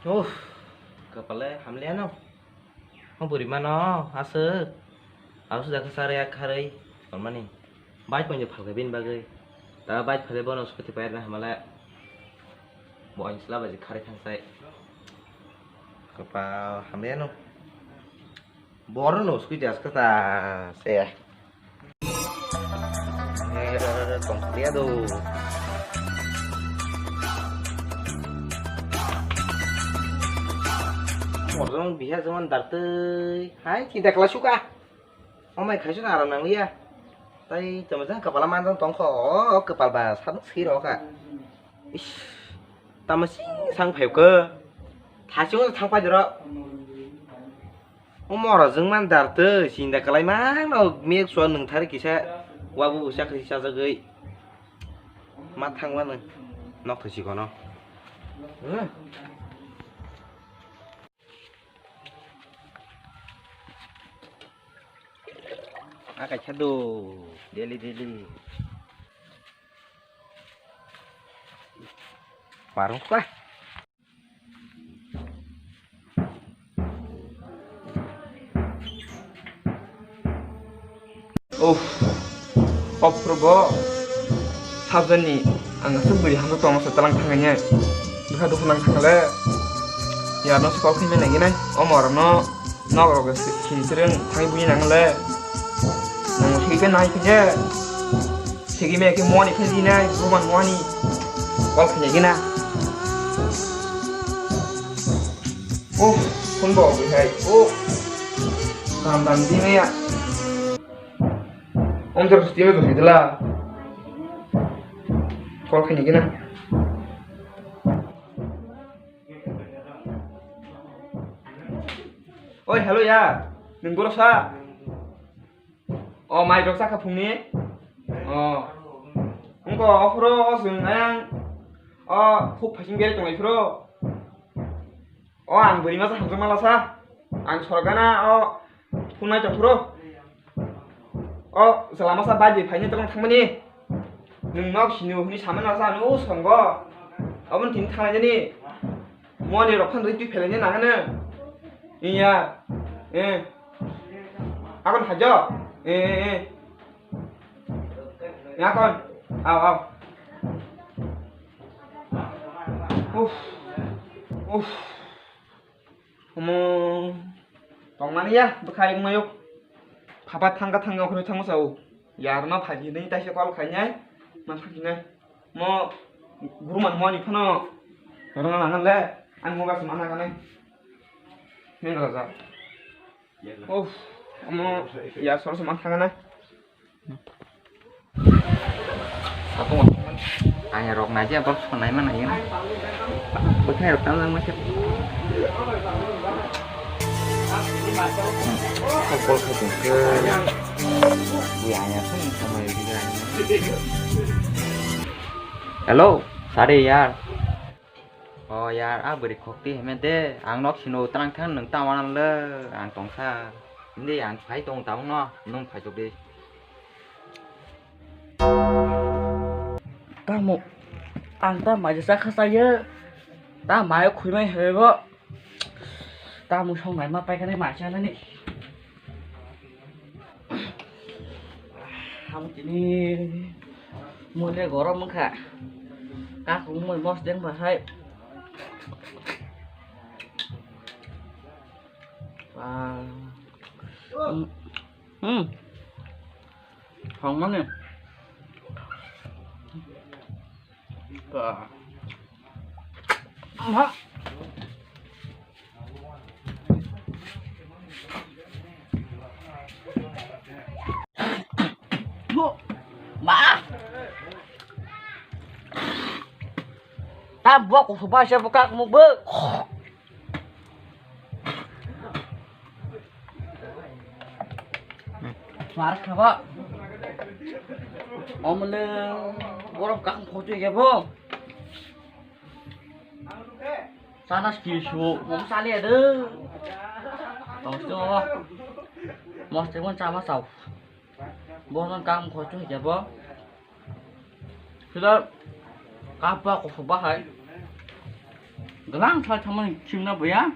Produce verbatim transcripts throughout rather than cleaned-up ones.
Uff, kapale hamliano. O bwrwi mano aswk. Aswk jakha chari yak kharwi. Tongmani. Bai poinjo phalkha bini bagwi. Ta bai phale bono scooty pairna hamale. Bo ang sla baji kharwi thangsai. Kapal hamliano. Borno no scooty askha ta se. Tongkliya do. Morjong biha jaman dartwi. Hai, chinta kala suka. Omai khaisano aram nangliya. Tai tamo jang kapala manjang tongkho. O kapal ba sabuk siro ka. Ish. Tamo sing sang phayo ka. Thasing thang pai doro. Omo rok jwng man dar twi, sinda kwlai mano mekso nwng thari kisa wabu bwsa kwrwi chajagwi ma thang mano nok thai sikono. A kaisa do daily daily. Parung kha. Uff, o phuru bo sabjani ang aswk bwrwi hamjak tongo se talang thangwi nai. Bwkha dukhu nang thangkha le. Yarno se kok khaimani nai nai. Omo rokno nok rok sini sireng thangwi buini nang le. Nang thik khe nai khe. Sigi me ke moni phai di nai, buman moni. Kol khanya gina. Oh, phone bo bi hai. Oh. Dam dam di me ya. Om jar sti me to sidla. Kol khanya gina. Oi, hello ya. Nung boro sa? O, mai rok chakha phungni? O. Wngkha o phuro o chwng ayang o phuk phaising berwi tonglai phuro. O, ang bwrwi masa hamjakma lasa. Ang sorgana o phunai tong phuro. O, chwla masa bai bai phaini tongthangmani. Nwng nok sini hwnwi samani lasa ano o songo. Aboni tini thanglainani. Moni rok phan rwi twi phelaini nangano. Iya. Eh. Akon hajo. Eh, eh, eh. Akon. Aw, aw. Uff. Uff. Omo. Tongmani ya, bwkhai wngmayuk. Phapa thangkha thangkha khwnwi thangma sao. Yarno phaji hinwi taisa call khainai. Man phaji nai. Mo guru man moni phano rwna nang le, ang mo gas mana kanai. Ning raja. Uff, amo ya sor sor man thangana. Satu mo. Aya rok naji abang sonai mana ya. Bwkhai rok tang lang masih. Kol khatung ke. Bui aya sung sama ya juga. Hello, sare yar. O yar, a bwrwi khokti heme de, ang nok sino twlang thang nwng ta wana le, ang tongsa. Hindi ang phai tong tabuk no, nwng phai chok di. Tamo, ang ta mai jesa khasaye. Ta mai khoi mai hebo. Tamo song nai ma pai kane mai chanani. Amo tini mole gorom wngkha. Kakung moi mos deng bahai. Ah. Hmm. Hmm. Hong mane. Bah. Aha. Bu. Ma. Ta buat ko suba siya buka kamu bu. Mar khaba. Omle borok kang khotu ya bo. Sana ski su mom sali ade. Tong su. Mos te mon chama sau. Bono kam khochu hwnkhe bo. Sida kapa kuphuk bahai. Galang thai thangmani chimna boya.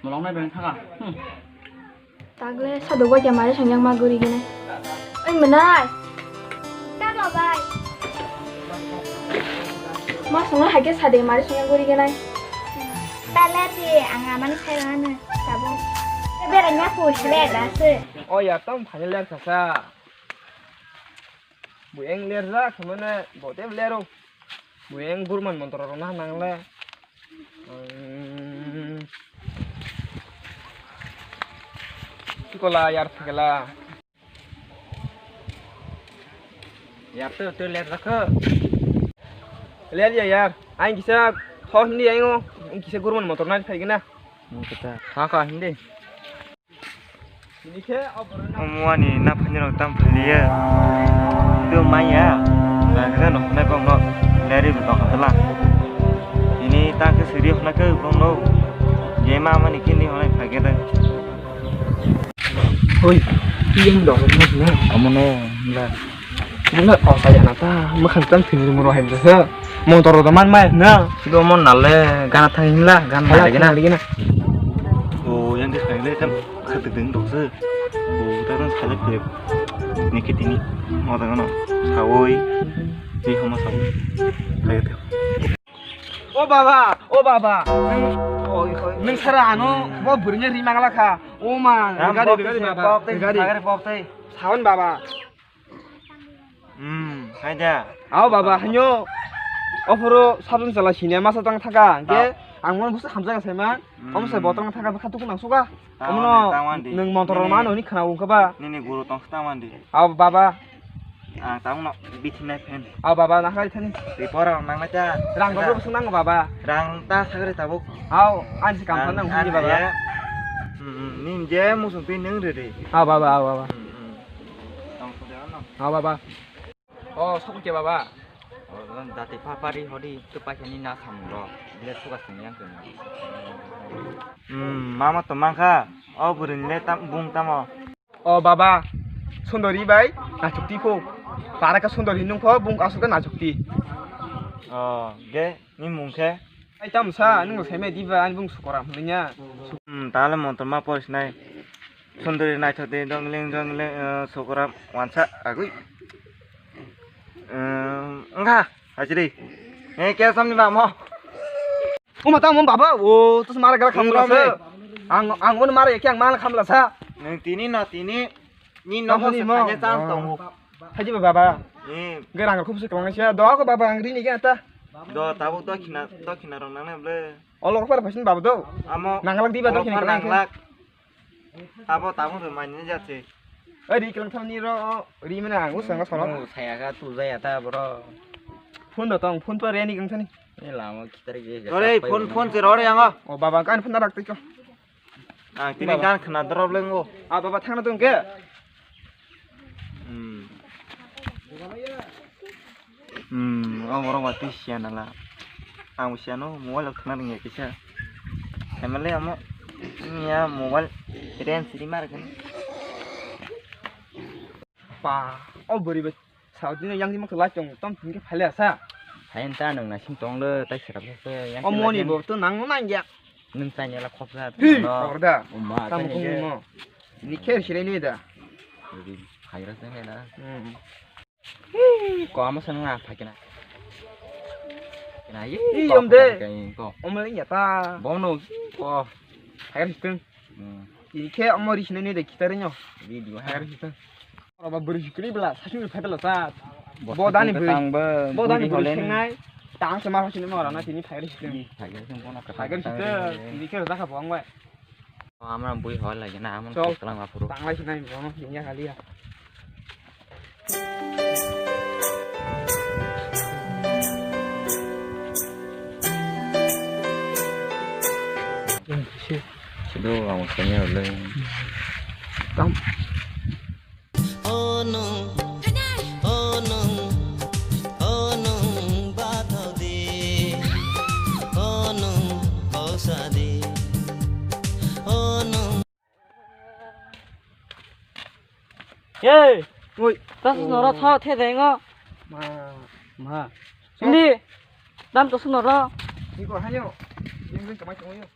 Malongnai beng thanga. Hmm. Tagle sado gwa kya mare sangyang ma guri gene. Oi manai. Ta babai. Ma songna hake sade mare sangyang guri gene. Tale ti ang amani sai rana sabo. Bera nya ko sele da se. O ya tong phai ler sa sa. Bu eng ler ja khamane bo te lero. Bu eng burman montro rok na nang le. Hmm. Kola yar thagela. Yar to to ler rakho. Ler ya yar. Ang kisa tho hindi ang o. Ang kisa gurman motor na phai gina. Ang kisa. Kha kha hindi. Omo ani na phani rok tam phaliye. To maya. Nang kisa no khna kong no. Leri bu tong khatla. Ini ta ke siri khna ke kong no. Je ma mani kini hona phai gina. Oi, iyeng dong, iyeng dong. Amo no, na. Nang na kok saya na ta, makhang tam thini mo rohai bwsa. Motor do man mai na. Do mon nale, gana thang himla, gana thang lagi na. Lagi na. O, yang di thang le kan khatik ding dok se. O, ta kan thale phe. Niki tini, mo ta kan. Sawoi. Ni homo sawoi. Thai thai. O baba, o baba, nwng, nwng sara ano bo bwrwini ri mangla kha. O ma, gari, gari, baba, gari. Sawan baba. Hmm, hai da. Ao baba, hanyo. Ophoro sabun chala sini masa tang thaka. Ge, ang mon busa hamjak sai man. Om sai botong thaka bwkha tukun ang suka. Omono nwng montor rok mano hwnwi khwna wngkha ba. Nini guru tong kha tamandi. Ao baba. Ang tamo no bithi nai phen. Ao baba, nahar thani. Report rok nang nai ta. Rang rok bwswk nango baba. Rang ta sagri tabuk. Ao, ani se kam thang nang hwnwi baba. Hmm, hmm, nin je musung twi nang rede. Ao baba, ao baba. Hmm, hmm. Tong kha de ano. Ao baba. O sokhe baba. O dati papari hodi to paikani na samung ro. Bile suka sing yang kena. Hmm, mama to mangkha. O burin le tam bung tamo. O baba, sundori bai nachukti pho. Para ka sundori nung pho bung asuk ta nachukti. O ge ni mung khe. Ai tam sa nung sai mai diba ani bung sukora hwnnya. Hmm, tale montor ma pois nai. Sundori naithok de dongling dongling, eh, sokora wansa agui. Wngkha, hachiri. He, khe samni bamo. Uma tamo baba, o, tus mara gara khamla sa. Ang, ang un mara ekhe ang mala khamla sa. Nwng tini no tini, ni no mo sani mo. Kanya chance tongo. Haji baba. Eh. Gerang khub se kwlangsa. Do ko baba ang rini ge ta. Do tabo to khina, to khina rong nang na ble. Olok par phasin baba do. Amo. Nanglak diba do khina nanglak. Tabo, tabo rwmani jat se. Oi, ri kwlwng thani ro, ri mene ang usang sono. Mu saya ga tu jaya ta bro. Phone da tong, phone pa reni kang thani. Ni lama kitar ge. Ore, phone, phone se rore yang. O baba kan phone rak tiko. Ang tini gan khna drop lengo. A baba thangna tong ke. Hmm. Hmm, o borok watwi siya nala. Ang bo siyano mobile rok thwna rwngya kisa. Hamle amo ya mobile range ri mar kani. Pa, o bwrwi bai. Saudi no yang di mokto lai tong, tom thwngkhe phaile asa. Hain ta nwng naising tong le, tai serap se yang. O moni bo to nang nang ya. Nwng chani la khopsa. Hi, orda. Tamo kung mo. Ni kher sirai ni da. Phaira se na. Hmm. Ko amo sanang na phakina. Kina ye. Ih, ko om de. Phakina ko. Om le ya ta. Bono ko. Phakir situng. Hmm. Ini khe amo ri sinai ni de kitare nyo. Video phakir situng. Oro ba bwrwi sikri bla sasung ni phaitala sa. Bo dani bwrwi. Bo dani bwrwi sinai. Tang se ma sini ma rana tini phakir situng. Phakir situng bono. Phakir situng. Ini khe rajak ha bo ang bai. Amra bui hol lagi na, amon chol. Tang lai sinai bono, ini kali ya. Sido ang sanya le. Tam. Ono, ono, ono, bathodi, ono, kosadi, ono. Hey, oi, tas noro tho the dengo. Ma, ma. Hindi. Dam to sunoro. Iko hayo. Jing jing kamai tongwi.